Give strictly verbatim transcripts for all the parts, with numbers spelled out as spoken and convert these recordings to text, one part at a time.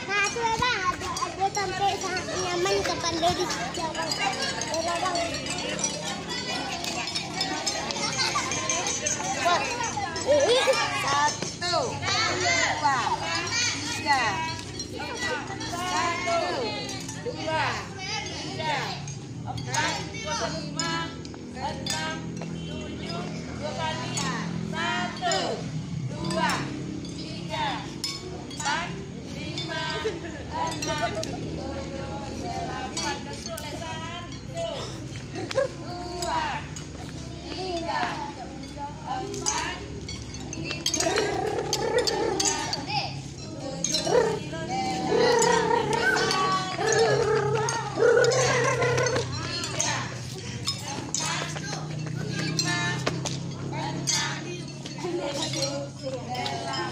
Nah, tu, Bang, ada, ada tampek sangat nyaman ka pandai di Jawang. Bang. Satu, dua, tiga. Satu, dua, tiga, empat, lima, enam, tujuh, dua kali. Satu, dua, tiga, empat, lima, enam, tujuh, delapan. Satu, dua, tiga, empat, lima, enam, tujuh, delapan.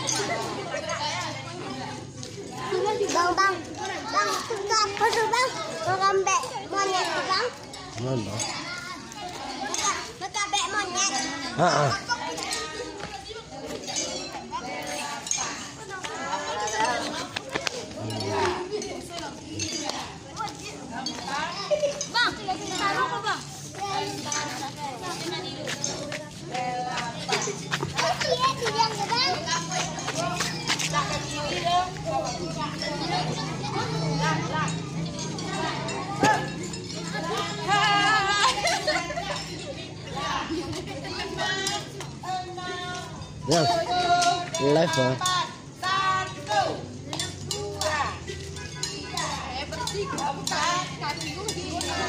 Bang, bang, bang, itu apa tu, Bang? Orang bek monyet tu, Bang. Mana? Bukan, bukan bek monyet. Ha, ha. Bang, taruh apa, Bang? Yes. Live, ah. Satu, dua, tiga, empat, lima,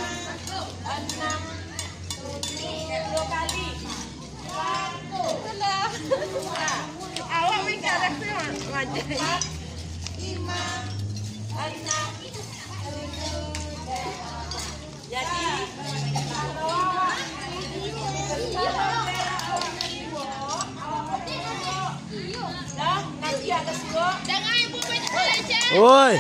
enam, tujuh, dua kali. Satu, dua, awak main karak tu, Mak. Empat, lima, enam, tujuh, delapan. Jadi, dah, nanti ada suruh. Woi.